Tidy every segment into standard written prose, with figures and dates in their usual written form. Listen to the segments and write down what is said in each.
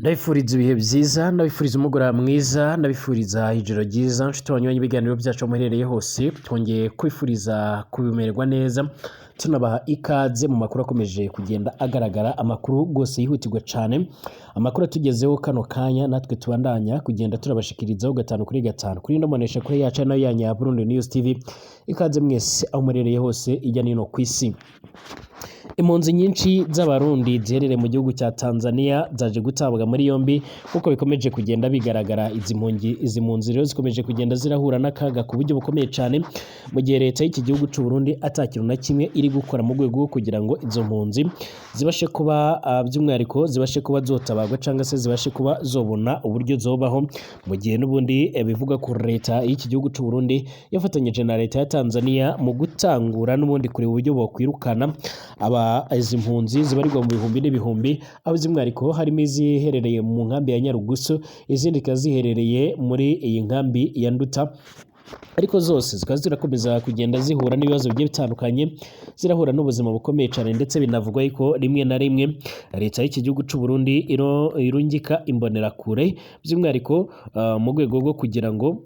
Ndabifuriza ibihe byiza, ndabifuriza umugoroba mwiza, ndabifuriza ijoro ryiza, nshuti banywanyi ibiganiro byacu aho muherereye hose, twongeye kwifuriza kubimererwa neza, tunabaha ikaze mu makuru akomeje kugenda agaragara, amakuru rwose yihutirwa cyane, amakuru atugezeho kano kanya natwe tubandanya kugenda turabashikirizaho gatanu kuri gatanu kuri ino mbonesha kuri yacu nayo yanyu ya Burundi News TV. Ikaze mwese aho muherereye hose ijya nino ku isi. Impunzi nyinshi z'Abarundi ziherereye mu gihugu cya Tanzania zaje gutabwa muri yombi nk'uko bikomeje kugenda bigaragara. Izi mpunzi rero zikomeje kugenda zirahura n'akaga ku buryo bukomeye cyane, mu gihe leta y'iki gihugu cy'u Burundi ata kintu na kimwe iri gukora mu rwego rwo kugira ngo izo mpunzi zibashe kuba by'umwihariko zibashe kuba zotabarwa cyangwa se zibashe kuba zobona uburyo zobaho, mu gihe n'ubundi bivugwa ko leta y'iki gihugu cy'u Burundi yafatanyije na leta ya Tanzania mu gutangura n'ubundi kureba uburyo bokwirukana aba izi mpunzi zibarirwa mu bihumbi n'ibihumbi, aho by'umwihariko harimo iziherereye mu nkambi ya Nyarugusu, izindi zikaba ziherereye muri iyi nkambi ya Nduta, ariko zose zikaba zirakomeza kugenda zihura n'ibibazo bigiye bitandukanye, zirahura n'ubuzima bukomeye cyane, ndetse binavugwa yuko rimwe na rimwe leta y'iki gihugu cy'u Burundi irungika imbonerakure by'umwihariko mu rwego rwo kugira ngo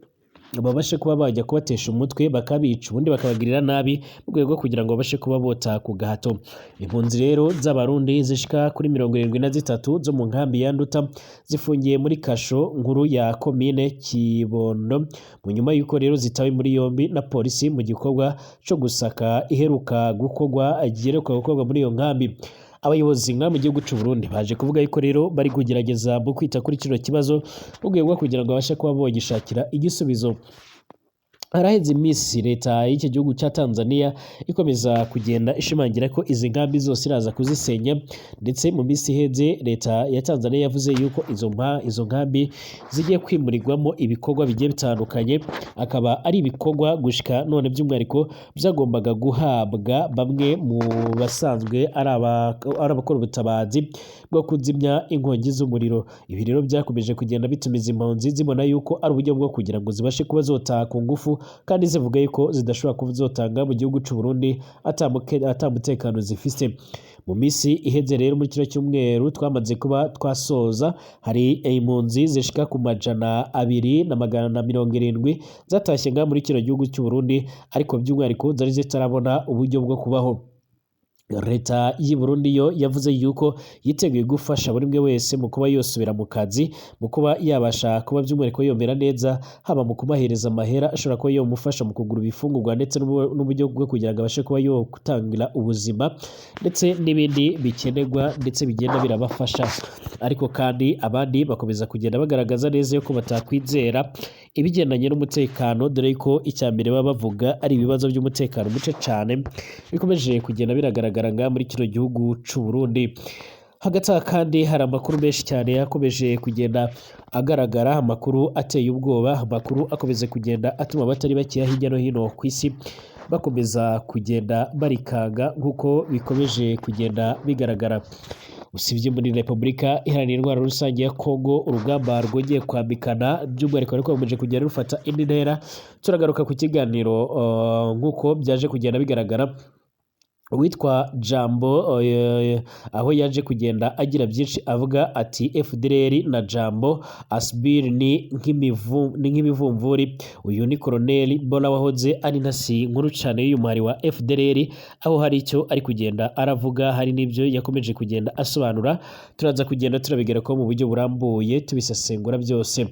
babashe kuba bajya kubatesha umutwe bakabica, ubundi bakabagirira nabi mu rwego rwo kugira ngo babashe kuba bota ku gahato. Impunzi rero z'Abarundi zishika kuri 73 zo mu nkambi ya Nduta zifungiye muri kasho nkuru ya komine Kibondo, mu nyuma y'uko rero zitawe muri yombi na polisi mu gikorwa co gusaka iheruka gukorwa giheruka gukorwa muri iyo nkambi. Abayobozi nka mu gihugu cy'u Burundi baje kuvuga yuko rero bari kugerageza mu kwita kuri kino kibazo mu rwego rwo kugira ngo babashe kuba bogishakira igisubizo. Haraheze iminsi leta y'iki gihugu cya Tanzania ikomeza kugenda ishimangira ko izi nkambi zose iraza kuzisenya, ndetse mu minsi iheze leta ya Tanzania yavuze yuko izo nkambi zigiye kwimurirwamo ibikorwa bigiye bitandukanye, akaba ari ibikorwa gushika none by'umwihariko byagombaga guhabwa bamwe mu basanzwe ari abakora ubutabazi bwo kuzimya inkongi z'umuriro. Ibi rero byakomeje kugenda bituma izi mpunzi zibona yuko ari uburyo bwo kugira ngo zibashe kuba zotaha ku ngufu, kandi zivuga yuko zidashobora kuba zotanga mu gihugu cy'u Burundi ata mutekano zifise. Mu minsi iheze rero muri kino cyumweru twamaze kuba twasoza, hari impunzi zishika ku 270 zatashye ngaha muri kino gihugu cy'u Burundi, ariko by'umwihariko zari zitarabona uburyo bwo kubaho. Leta y'i Burundi yo yavuze yuko yiteguye gufasha buri umwe wese mu kuba yosubira mu kazi, mu kuba yabasha kuba by'umwihariko yomera neza, haba mu kubahereza amahera ashobora kuba yomufasha mu kugura ibifungurwa, ndetse n'uburyo bwo kugira ngo abashe kuba yotangira ubuzima, ndetse n'ibindi bikenerwa ndetse bigenda birabafasha. Ariko kandi abandi bakomeza kugenda bagaragaza neza yuko batakwizera ibigendanye n'umutekano, dore ko icya mbere baba bavuga ari ibibazo by'umutekano muke cyane bikomeje kugenda biragaragara ngaha muri kino gihugu cy'u Burundi. Hagati aha kandi hari amakuru menshi cyane yakomeje kugenda agaragara, amakuru ateye ubwoba, amakuru akomeza kugenda atuma abatari bakeya hirya no hino ku isi bakomeza kugenda barikanga nk'uko bikomeje kugenda bigaragara. Usibye muri Repubulika Iharanira Intwaro Rusange ya Kongo, urugamba rwongeye kwambikana by'umwihariko ariko rukomeje kugenda rufata indi ntera. Turagaruka ku kiganiro nk'uko byaje kugenda bigaragara, uwitwa Jambo aho yaje kugenda agira byinshi avuga ati FDLR na Jambo Asbir ni nk'imivumvuri. Uyu ni Colonel Bola wahoze ari intasi nkuru cyane y'uyu muhari wa FDLR, aho hari icyo ari kugenda aravuga, hari n'ibyo yakomeje kugenda asobanura. Turaza kugenda turabigerako mu buryo burambuye tubisesengura byose.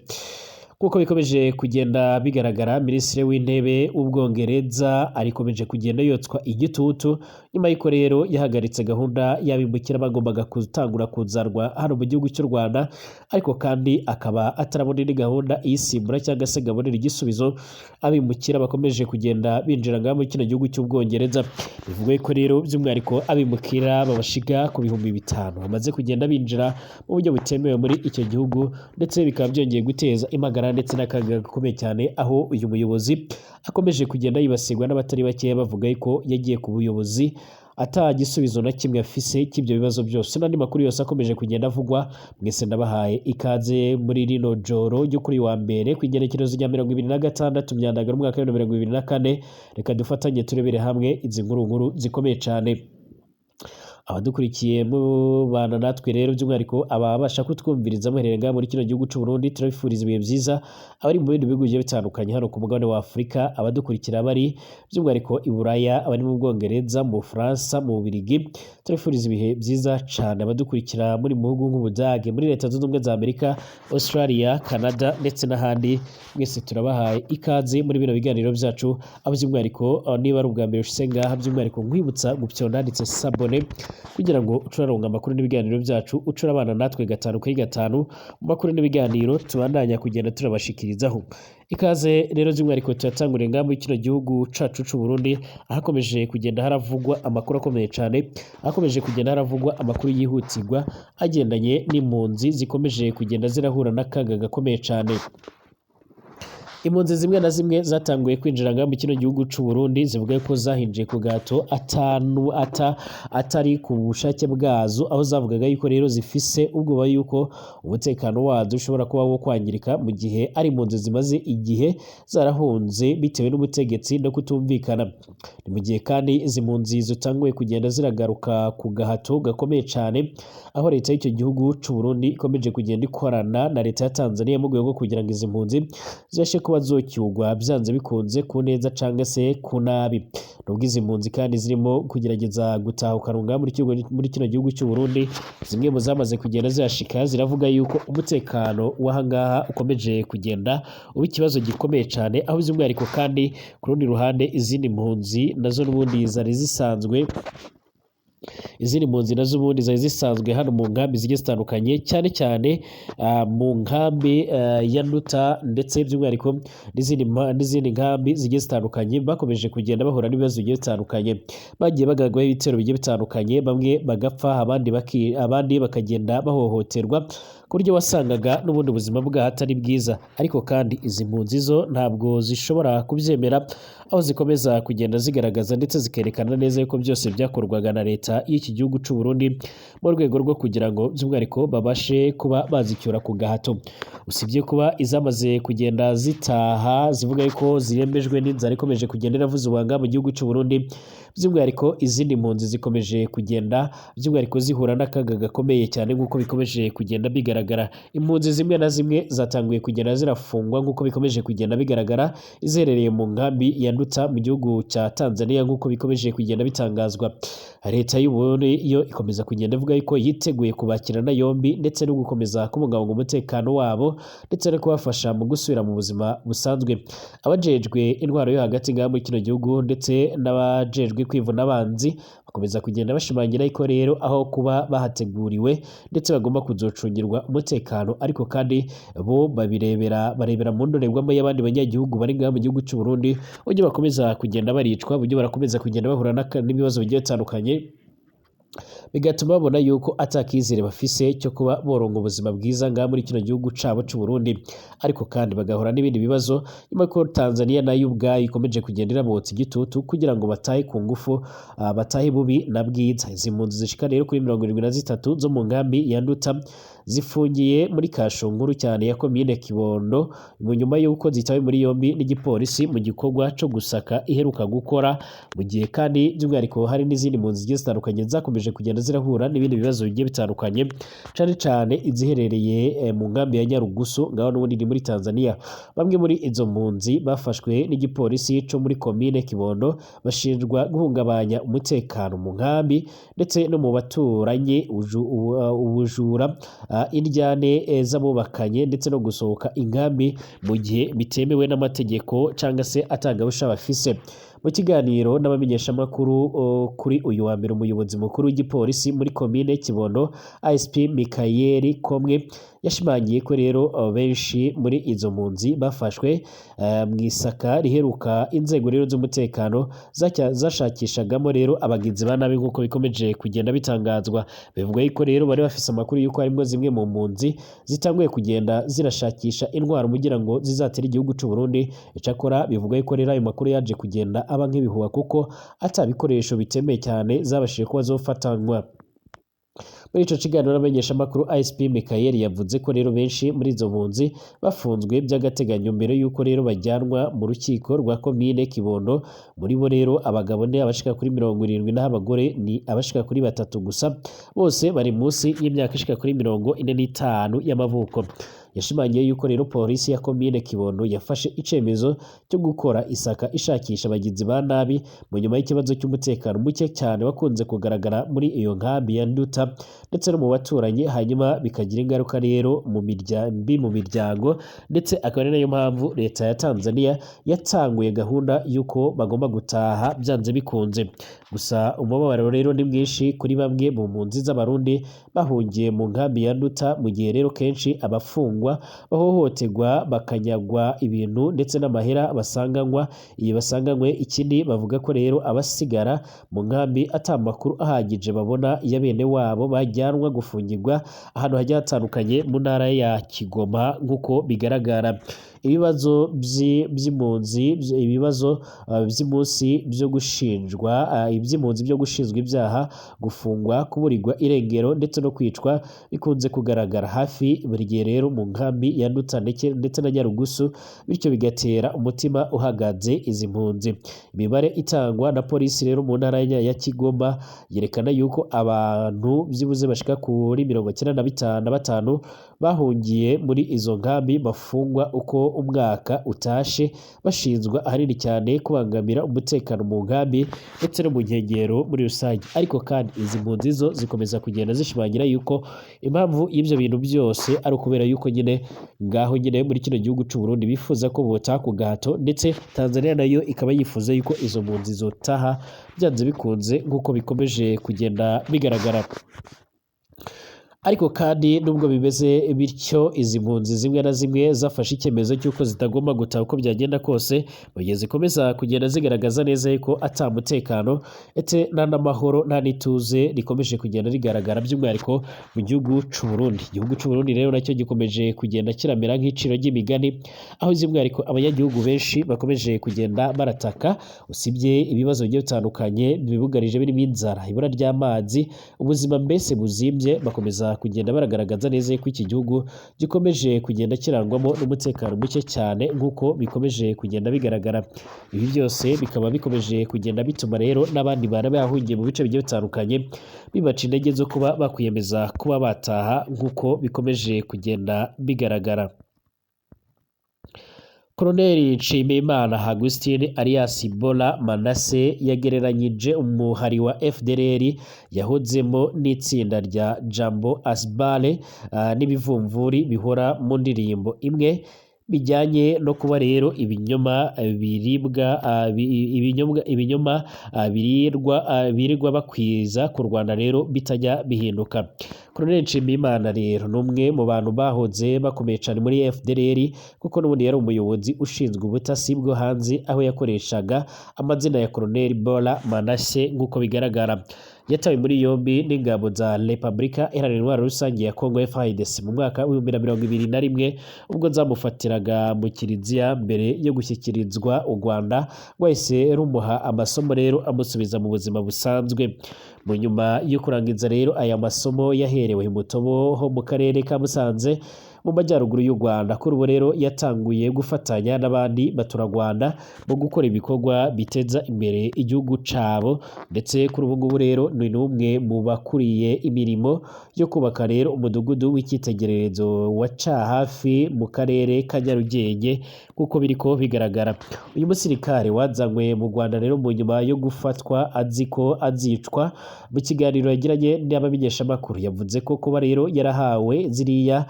Kuko bikomeje kugenda bigaragara, Minisitiri w'Intebe w'Ubwongereza arikomeje kugenda yotswa igitutu nyuma y'uko rero yahagaritse gahunda y'abimukira bagombaga gutangura kuzanwa hano mu gihugu cy'u Rwanda, ariko kandi akaba atarabona indi gahunda iyisimbura cyangwa se ngo abonere igisubizo abimukira bakomeje kugenda binjira ngaha muri kino gihugu cy'Ubwongereza. Bivugwa ko rero by'umwihariko abimukira babashiga ku 5000 bamaze kugenda binjira mu buryo butemewe muri icyo gihugu, ndetse bikaba byongeye guteza impagarara ndetse n'akaga gakomeye cyane, aho uyu muyobozi akomeje kugenda yibasirwa n'abatari bakeya bavuga ko yagiye ku buyobozi ata gisubizo na kimwe afise cy'ibyo bibazo byose n'andi makuru yose akomeje kugenda avugwa. Mwese ndabahaye ikaze muri rino joro ryo kuri wa mbere ku igenekerezo rya 26 Myandagaro umwaka wa 2024. Reka dufatanye turebere hamwe izi nkuru zikomeye cyane. Abadukurikiye mubana natwe rero, by'umwihariko ababasha kutwumviriza muherereye ngaha muri kino gihugu c'u Burundi, turabifuriza ibihe vyiza. Abari mu bindi bihugu bigiye bitandukanye hano ku mugabane wa Afurika, abadukurikira bari by'umwihariko i Buraya, abari mu Bwongereza, mu Bufaransa, mu Bubiligi, turabifuriza ibihe vyiza cane. Abadukurikira muri mu bihugu nk'Ubudage, muri Leta Zunze Ubumwe za Amerika, Australia, Canada ndetse n'ahandi, mwese turabahaye ikaze muri bino biganiro vyacu. Aho by'umwihariko niba ari ubwa mbere ushitse ngaha, by'umwihariko nkwibutsa gupyonda handitse s'abonner kugira ngo uce uraronka amakuru n'ibiganiro vyacu, uce urabana natwe gatanu kuri gatanu mu makuru n'ibiganiro tubandanya kugenda turabashikirizaho. Ikaze rero by'umwihariko turatanguriye ngaha muri kino gihugu cacu c'u Burundi, ahakomeje kugenda haravugwa amakuru akomeye cane, ahakomeje kugenda haravugwa amakuru yihutirwa agendanye n'impunzi zikomeje kugenda zirahura n'akaga gakomeye cane. Impunzi zimwe na zimwe zatanguye kwinjira ngaha mu kino gihugu c'u Burundi zivuga ko zahinjiye ku gahato atanu ata atari ku bushake bwazo, aho zavugaga yuko rero zifise ubwoba yuko umutekano wazo ushobora kuba wo kwangirika mu gihe ari impunzi zimaze igihe zarahunze bitewe n'ubutegetsi no kutumvikana. Ni mu gihe kandi izi mpunzi zitanguye kugenda ziragaruka ku gahato gakomeye cane, aho leta y'icyo gihugu c'u Burundi ikomeje kugenda ikorana na leta ya Tanzania mu rwego rwo kugira ngo izi mpunzi zibashe kuba zocyurwa byanze bikunze, ku neza canke se ku nabi. Nubwo izi mpunzi kandi zirimo kugerageza gutahukanwa ngaha muri kino gihugu cy'u Burundi, zimwe mu zamaze kugenda zihashika ziravuga yuko umutekano w'aha ngaha ukomeje kugenda uba ikibazo gikomeye cane, aho by'umwihariko kandi ku rundi ruhande izindi mpunzi nazo ubundi zari zisanzwe hano mu nkambi zigiye zitandukanye, cyane cyane mu nkambi ya Nduta, ndetse by'umwihariko n'izindi nkambi zigiye zitandukanye, bakomeje kugenda bahura n'ibibazo bigiye bitandukanye. Bagiye bagaragaho ibitero bigiye bitandukanye, bamwe bagapfa, abandi bakagenda bahohoterwa ku buryo wasangaga n'ubundi buzima bwaho atari bwiza. Ariko kandi izi mpunzi zo ntabwo zishobora kubyemera, aho zikomeza kugenda zigaragaza ndetse zikerekana neza yuko byose byakorwaga na leta y'iki gihugu c'u Burundi mu rwego rwo kugira ngo by'umwihariko babashe kuba bazicyura ku gahato. Usibye kuba izamaze kugenda zitaha zivuga yuko zirembejwe n'inzara ikomeje kugenda iravuza ubuhanga mu gihugu c'u Burundi, by'umwihariko izindi mpunzi zikomeje kugenda by'umwihariko zihura n'akaga gakomeye cyane nk'uko bikomeje kugenda bigaragara. Impunzi zimwe na zimwe zatanguye kugenda zirafungwa nk'uko bikomeje kugenda bigaragara, iziherereye mu nkambi ya Nduta mu gihugu cya Tanzania nk'uko bikomeje kugenda bitangazwa. Leta y'u Burundi yo ikomeza kugenda ivuga yuko yiteguye kubakirana yombi ndetse no gukomeza kubungabunga umutekano wabo ndetse no kubafasha mu gusubira mu buzima busanzwe. Abajejwe intwaro yo hagati ngaha muri kino gihugu ndetse n'abajejwe kwivuna abanzi bakomeza kugenda bashimangira yuko rero aho kuba bahateguriwe ndetse bagomba kuzocungirwa umutekano, ariko kandi bo babirebera barebera mu ndorerwamo y'abandi banyagihugu bari ngaha mu gihugu c'u Burundi, uburyo bakomeza kugenda baricwa, uburyo barakomeza kugenda bahura n'ibibazo bigiye bitandukanye, bigatuma babona yuko atakizere bafise cyo kuba boronga ubuzima bwiza ngaha muri kino gihugu cabo c'u Burundi. Ariko kandi bagahura n'ibindi bibazo nyuma ko Tanzania nayo ubwayo ikomeje kugenda irabotsa igitutu kugira ngo batahe ku ngufu, batahe bubi na bwiza. Izi mpunzi zishika rero kuri 73 zo mu nkambi ya Nduta zifungiye muri kasho nkuru cyane ya komine Kibondo, mu nyuma y'uko zitawe muri yombi n'igipolisi mu gikorwa co gusaka iheruka gukora. Mu gihe kandi by'umwihariko hari n'izindi mpunzi zigiye zitandukanye zakomeje kugenda zirahura n'ibindi bibazo bigiye bitandukanye, cane cane iziherereye mu nkambi ya Nyarugusu ngaho n'ubundi ni muri Tanzania. Bamwe muri izo mpunzi bafashwe n'igipolisi co muri komine Kibondo bashinjwa guhungabanya umutekano mu nkambi ndetse no mu baturanyi, ubujura, indyane z'abubakanye ndetse no gusohoka inkambi mu gihe bitemewe n'amategeko cyangwa se atagabusha bafise. Mu kiganiro n'abamenyeshamakuru kuri uyu wa mbere, umuyobozi mukuru w'igipolisi muri komine Kibondo ASP Mikayeli Komwe yashimangiye ko rero benshi muri izo mpunzi bafashwe mu isaka riheruka inzego rero z'umutekano zashakishagamo rero abagizi ba nabi nk'uko bikomeje kugenda bitangazwa. Bivugwa yuko rero bari bafise amakuru yuko harimo zimwe mu mpunzi zitanguye kugenda zirashakisha intwaro kugira ngo zizatere igihugu c'u Burundi. Icakora bivugwa yuko rero ayo makuru yaje kugenda aba nk'ibihuha kuko ata bikoresho bitemeye cyane zabashije kuba zofatanywa. Muri ico kiganiro n'abamenyeshamakuru, ISP Michael yavuze ko rero benshi muri izo mpunzi bafunzwe by'agateganyo mbere yuko rero bajyanwa mu rukiko rwa komine Kibondo. Muri bo rero abagabo ni abashika kuri 70, naho abagore ni abashika kuri 3 gusa, bose bari munsi y'imyaka ishika kuri 45 y'amavuko. Yashimangiye yuko rero polisi ya komine Kibondo yafashe icemezo cyo gukora isaka ishakisha abagizi ba nabi mu nyuma y'ikibazo cy'umutekano muke cyane wakunze kugaragara muri iyo nkambi ya Nduta ndetse no mu baturanyi, hanyuma bikagira ingaruka rero mu mbi mu miryango, ndetse akaba ari nayo mpamvu leta ya Tanzania yatanguye gahunda y'uko bagomba gutaha byanze bikunze. Gusa umubabaro rero ni mwinshi kuri bamwe mu mpunzi z'Abarundi bahungiye mu nkambi ya Nduta, mu gihe rero kenshi abafungwa bahohoterwa, bakanyagwa ibintu ndetse n'amahera basanganywa iyi basanganywe. Ikindi bavuga ko rero abasigara mu nkambi ata makuru ahagije babona ya bene wabo bajyanwa gufungirwa ahantu hagiye hatandukanye mu ntara ya Kigoma nk'uko bigaragara. Ibibazo by'impunzi, ibibazo by'umunsi byo gushinjwa, iby'impunzi byo gushinjwa ibyaha, gufungwa, kuburirwa irengero ndetse no kwicwa bikunze kugaragara hafi buri gihe rero mu nkambi ya Nduta ndetse na Nyarugusu, bityo bigatera umutima uhagaze izi mpunzi. Imibare itangwa na polisi rero mu ntara ya Kigoma yerekana yuko abantu byibuze bashika kuri 95 bahungiye muri izo nkambi bafungwa uko umwaka utashe, bashinzwa ahanini cyane kubangamira umutekano mu nkambi ndetse no mu nkengero muri rusange. Ariko kandi izi mpunzi zo zikomeza kugenda zishimangira yuko impamvu y'ibyo bintu byose ari ukubera yuko nyine ngaho nyine muri kino gihugu cy'u Burundi bifuza ko botaha ku gahato, ndetse Tanzania nayo ikaba yifuza yuko izo mpunzi zotaha byanze bikunze nk'uko bikomeje kugenda bigaragara. Ariko kandi nubwo bimeze bityo, izi mpunzi zimwe na zimwe zafashe icyemezo cy'uko zitagomba gutaha uko byagenda kose, mu gihe zikomeza kugenda zigaragaza neza yuko ata mutekano ndetse nta n'amahoro nta n'ituze rikomeje kugenda rigaragara by'umwihariko mu gihugu cy'u Burundi. Igihugu cy'u Burundi rero nacyo gikomeje kugenda kiramera nk'iciro ry'imigani, aho by'umwihariko abanyagihugu benshi bakomeje kugenda barataka, usibye ibibazo bigiye bitandukanye bibugarije birimo inzara, ibura ry'amazi, ubuzima mbese buzimbye, bakomeza kugenda baragaragaza neza ko iki gihugu gikomeje kugenda kirangwamo n'umutekano muke cyane nk'uko bikomeje kugenda bigaragara. Ibi byose bikaba bikomeje kugenda bituma rero n'abandi bantu bahungiye mu bice bigiye bitandukanye bibaca intege zo kuba bakwiyemeza kuba bataha nk'uko bikomeje kugenda bigaragara. Koloneli Nshimiyimana Augustin alias Bola Manase yagereranyije umuhari wa FDLR yahodzemo n'itsinda rya Jambo Asbale n'ibivumvuri bihora mu ndirimbo imwe, bijyanye no kuba rero ibinyoma biribwa, ibinyoma birirwa bakwiza ku Rwanda rero bitajya bihinduka. Colonel Nshimiyimana rero ni umwe mu bantu bahoze bakomeye cyane muri FDLR, kuko n'ubundi yari umuyobozi ushinzwe ubutasi bwo hanze, aho yakoreshaga amazina ya Colonel Bola Manase nk'uko bigaragara. Yatawe muri yombi n'ingabo za Repubulika Iharanira Intwaro Rusange ya Congo FARDC mu mwaka w'2021, ubwo zamufatiraga mu kiliziya mbere yo gushyikirizwa u Rwanda, rwahise rumuha amasomo rero amusubiza mu buzima busanzwe. Mu nyuma yo kurangiza rero aya masomo yaherewe i Mutobo ho mu karere ka Musanze mu majyaruguru y'u Rwanda. Kuri ubu rero yatanguye gufatanya n'abandi baturarwanda mu gukora ibikorwa biteza imbere igihugu cabo, ndetse kuri ubu ngubu rero ni n'umwe mu bakuriye imirimo yo kubaka rero umudugudu w'icyitegererezo wa Cahafi mu karere ka Nyarugenge nk'uko biriko bigaragara. Uyu musirikare wazanywe mu Rwanda rero mu nyuma yo gufatwa azi ko azicwa, mu kiganiro yagiranye n'abamenyeshamakuru yavuze ko kuba rero yarahawe ziriya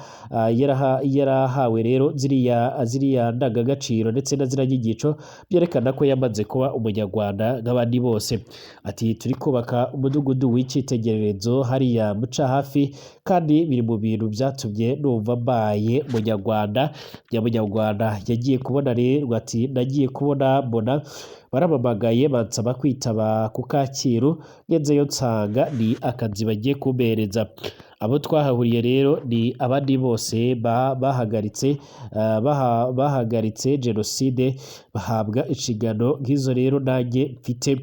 yarahawe rero ziriya ndangagaciro ndetse na ziriya nyigisho byerekana ko yamaze kuba umunyarwanda nk'abandi bose. Ati turi kubaka umudugudu w'icyitegererezo hariya muca hafi, kandi biri mu bintu byatumye numva mbaye umunyarwanda. Nyamunyarwanda yagiye kubona rero ati nagiye kubona mbona baramamagaye bansaba kwitaba ku Kacyiru, ngezeyo nsanga ni akazi bagiye kumpereza. Abo twahahuriye rero ni abandi bose bahagaritse jenoside bahabwa inshingano nk'izo rero nanjye mfite.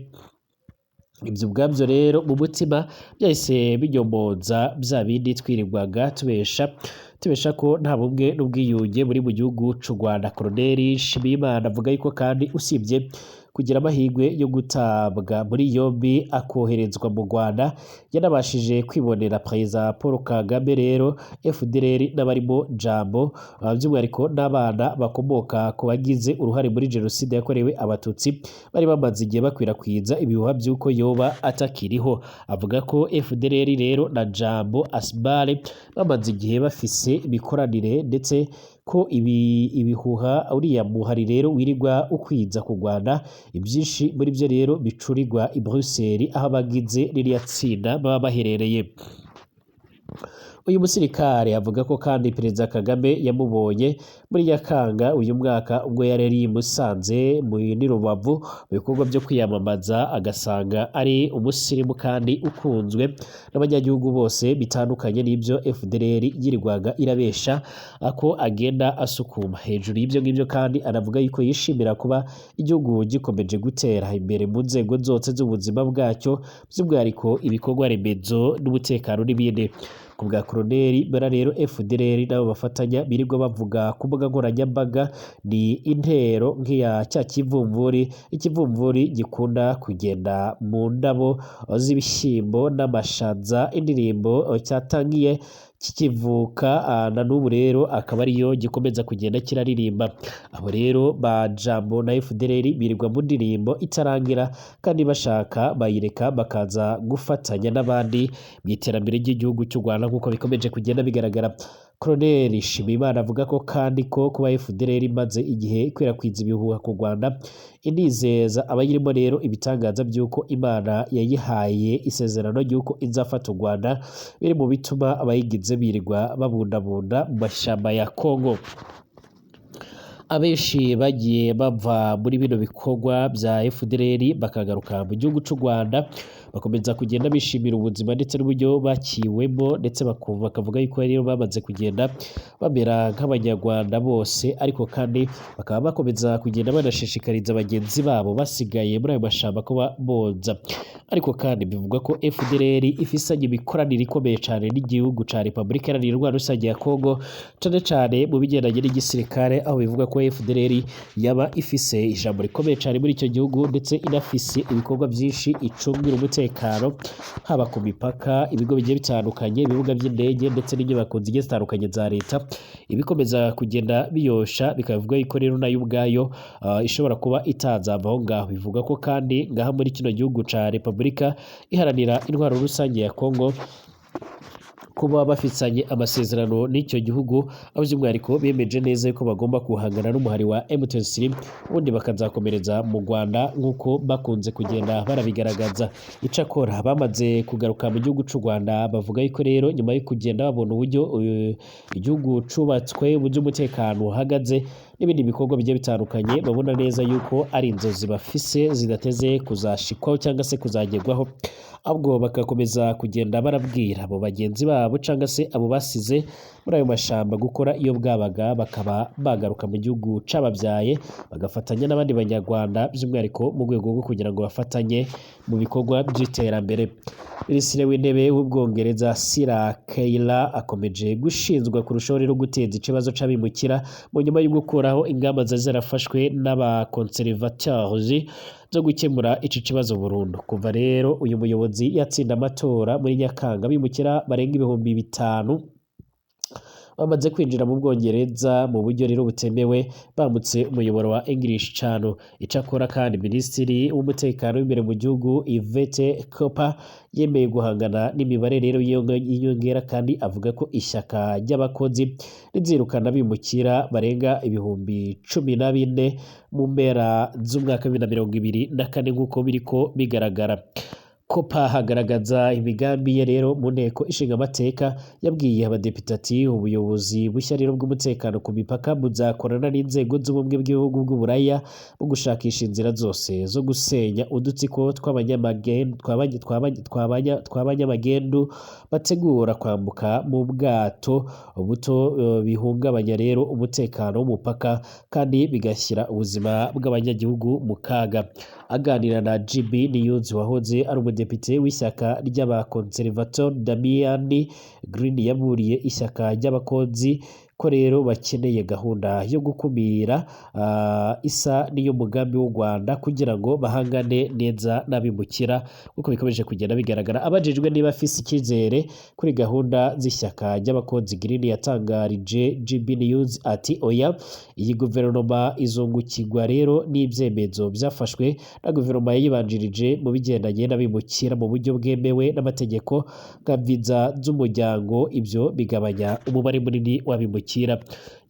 Ibyo ubwabyo rero mu mutima byahise binyomoza bya bindi twirirwaga tubesha tubesha ko nta bumwe n'ubwiyunge buri mu gihugu c'u Rwanda. Colonel Nshimiyimana avuga yuko kandi usibye kugira amahirwe yo gutabwa muri yombi akoherezwa mu Rwanda, yanabashije kwibonera Perezida Paul Kagame rero FDLR n'abarimo Jambo, by'umwihariko n'abana bakomoka ku bagize uruhare muri jenoside yakorewe Abatutsi bari bamaze igihe bakwirakwiza ibihuha by'uko yoba atakiriho. Avuga ko FDLR rero na Jambo Asbale bamaze igihe bafise imikoranire, ndetse ko ibihuha uriya muhari rero wirirwa ukwiza ku Rwanda, ibyinshi muri byo rero bicurirwa i Bruxelles aho abagize ririya tsinda baba baherereye. Uyu musirikare avuga ko kandi Perezida Kagame yamubonye muri Nyakanga uyu mwaka ubwo yari ari i Musanze muri Rubavu mu bikorwa byo kwiyamamaza, agasanga ari umusirimu kandi ukunzwe n'abanyagihugu bose, bitandukanye n'ibyo FDLR yirirwaga irabesha ako agenda asukuma. Hejuru y'ibyo ngibyo kandi anavuga yuko yishimira kuba igihugu gikomeje gutera imbere mu nzego zose z'ubuzima bwacyo, by'umwihariko ibikorwa remezo n'umutekano n'ibindi. Ku bwa Colonel Bera rero FDLR n'abo bafatanya birirwa bavuga ku mbuga nkoranyambaga ni intero nk'iya cya kivumvuri, ikivumvuri gikunda kugenda mu ndabo z'ibishyimbo n'amashaza, indirimbo cyatangiye kikivuka na n'ubu rero akaba ariyo gikomeza kugenda kiraririmba. Abo rero ba Jambo na FDLR birirwa mu ndirimbo itarangira, kandi bashaka bayireka bakaza gufatanya n'abandi mu iterambere ry'igihugu cy'u Rwanda nk'uko bikomeje kugenda bigaragara. Colonel Nshimiyimana avuga ko kandi ko kuba FDLR imaze igihe ikwirakwiza ibihuha ku Rwanda, inizeza abayirimo rero ibitangaza by'uko Imana yayihaye isezerano ry'uko izafata u Rwanda, biri mu bituma abayigize birirwa babundabunda mu mashyamba ya Congo. Abenshi bagiye bava muri bino bikorwa bya FDLR bakagaruka mu gihugu cy'u Rwanda, bakomeza kugenda bishimira ubuzima ndetse n'uburyo bakiwemo, ndetse bakavuga yuko rero bamaze kugenda bamera nk'Abanyarwanda bose, ariko kandi bakaba bakomeza kugenda banashishikariza bagenzi babo basigaye muri ayo mashamba kuba boza. Ariko kandi bivugwa ko FDLR ifisanye imikoranire ikomeye cyane n'igihugu ca Repubulika Iharanira Intwaro Rusange ya Congo, cane cane mu bigendanye n'igisirikare, aho bivugwa ko FDLR yaba ifise ijambo rikomeye cyane muri icyo gihugu, ndetse inafise ibikorwa byinshi icungira umutekano, haba ku mipaka, ibigo bigiye bitandukanye, ibibuga by'indege ndetse n'inyubako zigiye zitandukanye za leta. Ibikomeza kugenda biyosha bikavuga yuko rero nayo ubwayo ishobora kuba itazava aho ngaho. Bivuga ko kandi ngaha muri kino gihugu ca Repubulika Iharanira Intwaro Rusange ya Congo kuba bafitanye amasezerano n'icyo gihugu, aho by'umwihariko bemeje neza yuko bagomba guhangana n'umuhari wa M23, ubundi bakazakomereza mu Rwanda nk'uko bakunze kugenda barabigaragaza. Icakora bamaze kugaruka mu gihugu c'u Rwanda bavuga yuko rero nyuma yo kugenda babona uburyo igihugu cubatswe, uburyo umutekano uhagaze n'ibindi bikorwa bigiye bitandukanye, babona neza yuko ari inzozi bafise zidateze kuzashikwaho cyangwa se kuzagerwaho, ahubwo bagakomeza kugenda barabwira abo bagenzi babo cyangwa se abo basize muri ayo mashamba gukora iyo bwabaga, bakaba bagaruka mu gihugu cababyaye bagafatanya n'abandi Banyarwanda, by'umwihariko mu rwego rwo kugira ngo bafatanye mu bikorwa by'iterambere. Minisitiri w'Intebe w'Ubwongereza Sir Keir akomeje gushinzwa kurushaho rero guteza ikibazo c'abimukira mu nyuma yo gukuraho ingamba zari zarafashwe n'abaconservateurs zo gukemura ici kibazo burundu. Kuva rero uyu muyobozi yatsinda amatora muri Nyakanga, abimukira barenga 5000 bamaze kwinjira mu Bwongereza mu buryo rero butemewe, bambutse umuyoboro wa English Channel. Icakora kandi Minisitiri w'Umutekano w'imbere mu gihugu Yvette Cooper yemeye guhangana n'imibare rero y'inyongera, kandi avuga ko ishyaka ry'abakozi rizirukana abimukira barenga 14,000 mu mpera z'umwaka wa 2024 nk'uko biriko bigaragara. Cooper hagaragaza imigambi ye rero mu nteko ishinga amateka, yabwiye abadepite ati ubuyobozi bushya rero bw'umutekano ku mipaka buzakorana n'inzego z'ubumwe bw'ibihugu bw'Uburaya mu gushakisha inzira zose zo gusenya udutsiko tw'abanyamagendu bategura kwambuka mu bwato buto, bihungabanya rero umutekano w'umupaka kandi bigashyira ubuzima bw'abanyagihugu mu kaga. Aganira na GB News, wahoze ari umudepite w'ishyaka ry'abakonservator Damian Green yaburiye ishyaka ry'abakozi ko rero bakeneye gahunda yo gukumira isa n'iy'umugambi w'u Rwanda kugira ngo bahangane neza n'abimukira, nk'uko bikomeje kugenda bigaragara. Abajijwe niba afise icyizere kuri gahunda z'ishyaka ry'abakozi, Green yatangarije GB News ati: "Oya, iyi guverinoma izungukirwa rero n'ibyemezo byafashwe na guverinoma yayibanjirije mu bigendanye n'abimukira mu buryo bwemewe n'amategeko nka viza z'umuryango. Ibyo bigabanya umubare munini w'abimukira."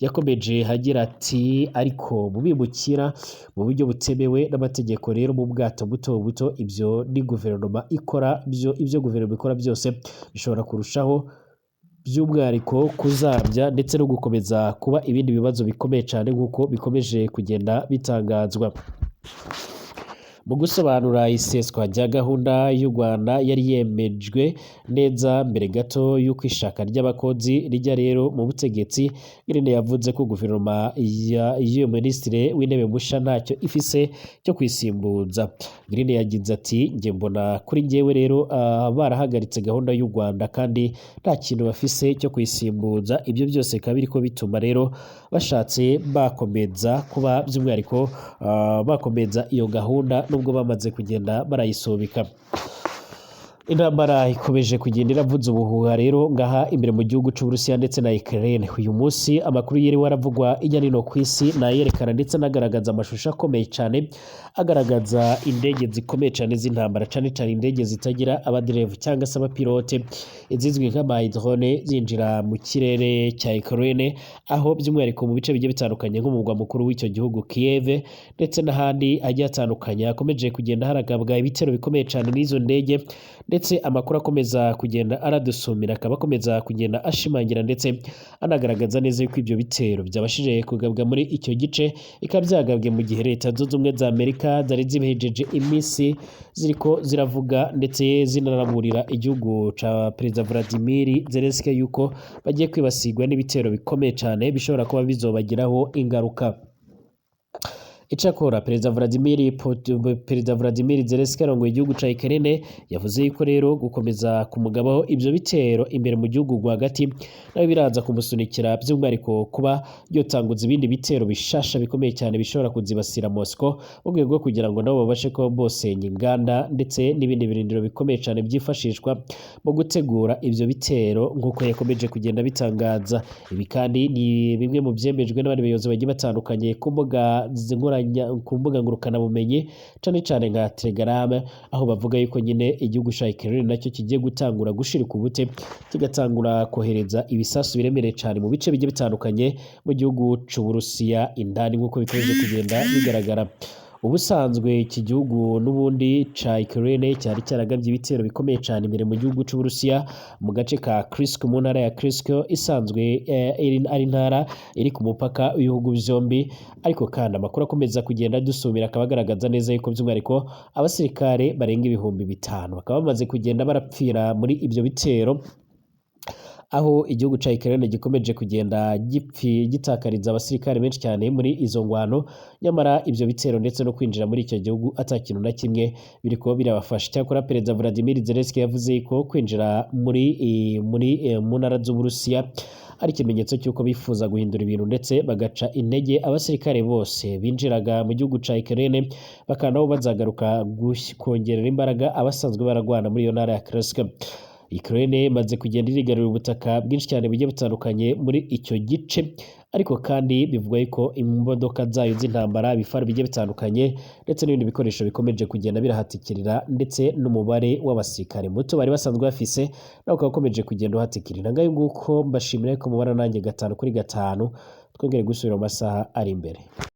Yakomeje agira ati: "Ariko mu bimukira mu buryo butemewe n'amategeko rero mu bwato buto buto, ibyo ni guverinoma ikora byo, ibyo guverinoma ikora byose bishobora kurushaho by'umwihariko kuzambya ndetse no gukomeza kuba ibindi bibazo bikomeye cyane", nk'uko bikomeje kugenda bitangazwa. Mu gusobanura iseswa rya gahunda y'u Rwanda yari yemejwe neza mbere gato y'uko ishyaka ry'abakozi rijya rero mu butegetsi, Green yavuze ko guverinoma y'uyu minisitiri w'intebe musha ntacyo ifise cyo kwisimbuza. Green yagize ati: "Njye mbona kuri njyewe rero barahagaritse gahunda y'u Rwanda kandi nta kintu bafise cyo kwisimbuza. Ibyo byose bikaba biriko bituma rero bashatse bakomeza kuba by'umwihariko bakomeza iyo gahunda nubwo bamaze kugenda barayisubika." Intambara ikomeje kugenda iravuza ubuhuha rero ngaha imbere mu gihugu c'Uburusiya ndetse na Ukraine. Uyu munsi amakuru yiriwe aravugwa hirya no hino ku isi nayerekana ndetse anagaragaza amashusho akomeye cyane agaragaza indege zikomeye cyane z'intambara, cyane cyane indege zitagira abaderevu cyangwa se abapilote, izizwi nk'ama drone, zinjira mu kirere cya Ukraine, aho by'umwihariko mu bice bigiye bitandukanye nko mu murwa mukuru w'icyo gihugu Kiev ndetse n'ahandi hagiye hatandukanye hakomeje kugenda haragabwa ibitero bikomeye cyane n'izo ndege. Ndetse amakuru akomeza kugenda aradusumira akaba akomeza kugenda ashimangira ndetse anagaragaza neza yuko ibyo bitero byabashije kugabwa muri icyo gice, bikaba byagabwe mu gihe Leta Zunze Ubumwe za Amerika zari zibihejeje iminsi ziriko ziravuga ndetse zinaraburira igihugu ca Perezida Vladimir Zelensky yuko bagiye kwibasirwa n'ibitero bikomeye cyane bishobora kuba bizobagiraho ingaruka. Icakora Perezida Vladimir Zelensky arongoye igihugu ca Ukraine yavuze yuko rero gukomeza kumugabaho ivyo bitero imbere mu gihugu rwagati nawe biraza kumusunikira by'umwihariko kuba yotanguza ibindi bitero bishasha bikomeye cyane bishobora kuzibasira Moscow, mu rwego rwo kugira ngo nabo babashe kuba bosenya inganda ndetse n'ibindi birindiro bikomeye cyane byifashishwa mu gutegura ivyo bitero, nk'uko yakomeje kugenda bitangaza. Ibi kandi ni bimwe mu byemejwe n'abandi bayobozi bagiye batandukanye ku mbuga ngurukanabumenyi, cane cane nka Telegram, aho bavuga yuko nyine igihugu ca Ukraine nacyo kigiye gutangura gushirika ubute kigatangura kohereza ibisasu biremereye cane mu bice bigiye bitandukanye mu gihugu c'Uburusiya indani, nk'uko bikomeje kugenda bigaragara. Ubusanzwe iki gihugu n'ubundi ca Ukraine cyari cyaragabye ibitero bikomeye cyane imbere mu gihugu c'Uburusiya mu gace ka Kursk, mu ntara ya Kursk isanzwe ari intara iri ku mupaka w'ibihugu byombi. Ariko kandi amakuru akomeza kugenda dusumira akaba agaragaza neza yuko by'umwihariko abasirikare barenga 5000 bakaba bamaze kugenda barapfira muri ibyo bitero, aho igihugu ca Ukraine gikomeje kugenda gitakariza abasirikare benshi cyane muri izo ngwano, nyamara ibyo bitero ndetse no kwinjira muri icyo gihugu ata kintu na kimwe biriko birabafasha. Cyakora Perezida Vladimir Zelensky yavuze ko kwinjira muri mu ntara z'Uburusiya ari ikimenyetso cy'uko bifuza guhindura ibintu ndetse bagaca intege abasirikare bose binjiraga mu gihugu ca Ukraine, bakaba nabo bazagaruka kongerera imbaraga abasanzwe baragwana muri iyo ntara ya Kursk. Ukraine imaze kugenda irigarurira ubutaka bwinshi cyane bugiye butandukanye muri icyo gice, ariko kandi bivugwa yuko imodoka zayo z'intambara, ibifaru bigiye bitandukanye ndetse n'ibindi bikoresho bikomeje kugenda birahatikirira, ndetse n'umubare w'abasirikare muto bari basanzwe bafise nawe ukaba ukomeje kugenda uhatikirira. Ngayo nguko, mbashimira ko mubana nanjye gatanu kuri gatanu. Twongere gusubira mu masaha ari imbere.